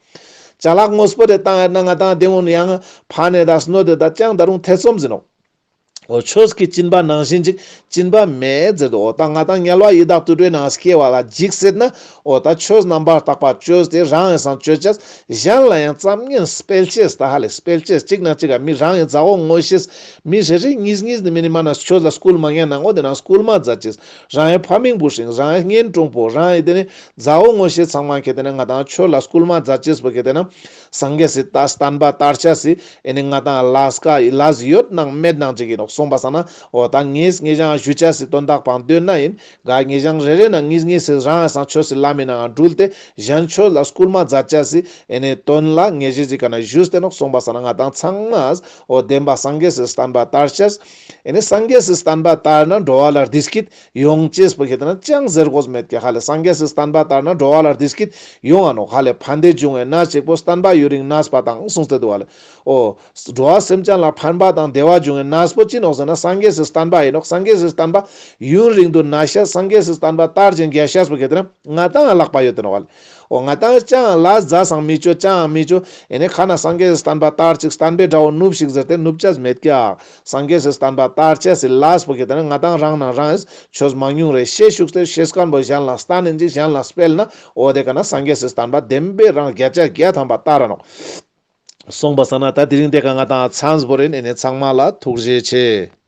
ཅ་ལག་དངོས་པོ་རེ་བཏང་ཡོད་ན་ང་དང་དེ་ངུན་ཡང་ཕན་ནེ་ད་གནོད་དེ་ད་ཅང་ད་རུང་ཐེ་ཚོམ་ཟིན་ནོག། འོ་ཆོས་ཀྱི་སྦྱིན་པ་ནང་བཞིན་ཅིག་སྦྱིན་པ་མེད་ཟེར་དུག། འོ་ད་ང་དང་དམྱལ་བ་ཡི་དྭགས་དུད་འགྲོའི་ནང་སྐྱེ་བ་ལ་འཇིགས་ཟེར་ན་འོ་ད་ཆོས་རྣམ་པར་དག་པ་ཅོས་ཏེ་རང་ཡང་སང་ཅོ་ཅེས། གཞན་ལ་ཡང་ཙམ་ངན་སྤེལ་ཅེས། ད་ཧ་ལེ་སྤེལ་ཅེས། གཅིག་ན་གཅིག་ག་མི་རང་ཡང་མཛའ་བོ་ངོ་ཤེས་མི་རེ་རེ་གཉིས་གཉིས་ནི་མི་ནི་མ་ན་ཆོས་ལ་སྐུལ་མ་ཉན་ན་འོ་དེ་ན་སྐུལ་མ་མཛད་ཅེས། རང་ཡང་ཕ་མིང་བུ་སྲིང་རང་ཡང་གཉེན་དྲུང་པོ་རང་ཡང་དེ་ནི་མཛའ་བོ་ངོ་ཤེས་ཚང་མ་ཁེ་ཏེ་ན་ང་དང་ཆོས་ལ་སྐུལ་མ་མཛད་ཅེས་པོ་ཁེ་ཏེ་ན་སངས་རྒྱས་སི་ད་བསྟན་པ་དར་ཅེས་སི་ཨེ་ནི་ང་དང་ལས་ཀ་ལས་ཡོད་ནང་མེད་ནང་ཅིག་ཡིན་ནོག། སོང་པ་སང་ན་འོ་ད་ངས་ངེ་ཞང་ཞུ་ཅེས་སི་དོན་དག་པང་འདོད་ན་ཡིན་ག་ངེ་ཞང་རེ་རེ་ན་ངེས་ངེས་སི་རང་ཡང་སང་ཆོས་སི་ལམ་མི་ནང་འགྲུལ་ཏེ་གཞན་ཆོས་ལ་སྐུལ་མ་མཛད་ཅེས་སི་ཨེ་ནི་དོན་ལ་ངེས་ཤེས་ཅིག་ག་ན་ཞུས་ཏེ་ནོག། སོང་པ་སང་ན་ང་དང་ཚང་མ་འོ་བདེན་པ་སངས་རྒྱས་སི་བསྟན་པ་དར་ཅེས་ཨེ་ནི་སངས་རྒྱས་སི་བསྟན་པ་དར་ན་འགྲོ་བ་ལ་བདེ་སྐྱིད་ཡོང་ཅེས་པོ་ཁེ་ཏེ་ན་ཅང་ཟེར་དགོས་མེད་ཀྱག། ཧ་ལེ་སངས་རྒྱས་སི་བསྟན་པ་དར་ན་འགྲོ་བ་ལ་བདེ་སྐྱིད་ཡོང་ང་ནོག། ཧ་ལེ་ཕན་བདེ་འབྱུང་བའི་གནས་གཅིག་པོ་བསྟན་པ་ཡུན་རིང་གནས་པ་དང་གསུངས་ཏེ་འདུག་བ་ལེ། འོ། འགྲོ་བ་སེམས་ཅན་ལ་ཕན་པ་དང་བདེ་བ་འབྱུང་བའི་གནས་པོ་ཅི་ནོག་ཟེར་ན་སངས་རྒྱས་སི་བསྟན་པ་ཡིན་ནོག། སངས་རྒྱས་སི་བསྟན་པ་ཡུན་རིང་དུ་གནས་ཤེས་སངས་རྒྱས་སི་བསྟན་པ་དར་ཅིང་རྒྱས་ཤེས་པོ་ཁེ་ཏེ་ན་ང་དང་ལག་པ་ཡོད་དེ་ནོག་བ་ལེ། འོ་ང་དང་ཅང་ལས་མཛའ་སང་མི་ཅོ་ཅང་མི་ཅོ་ཨེ་ནི་ཁ་ན་སངས་རྒྱས་སི་བསྟན་པ་དར་ཅིག་བསྟན་པའི་དགྲ་བོ་ནུབ་ཤིག་ཟེར་ཏེ་ནུབ་ཅེས་མེད་ཀྱག། སངས་རྒྱས་སི་བསྟན་པ་དར་ཅེས་སི་ལས་པོ་ཁེ་ཏེ་ན་ང་དང་རང་ནང་རང་ཆོས་མང་ཉུང་རེ་ཤེས་ཞུགས་ཏེ་ཤེས་མཁན་པོ་གཞན་ལ་བསྟན་ནི་ཅིག་གཞན་ལ་སྤེལ་ན་འོ་དེ་ཀ་ན་སངས་རྒྱས་སི་བསྟན་པ་བདེན་པའི་རང་བརྒྱ་ཆ་བརྒྱ་ཐམ་པ་དར་ར་ནོག། སོང་པ་སང་ན་ད་དེ་རིང་དེ་ཀ་ང་དང་ཚང་བོ་རིན་ཨེ་ནི་ཚང་མ་ལ་ཐུགས་རྗེ་ཆེ།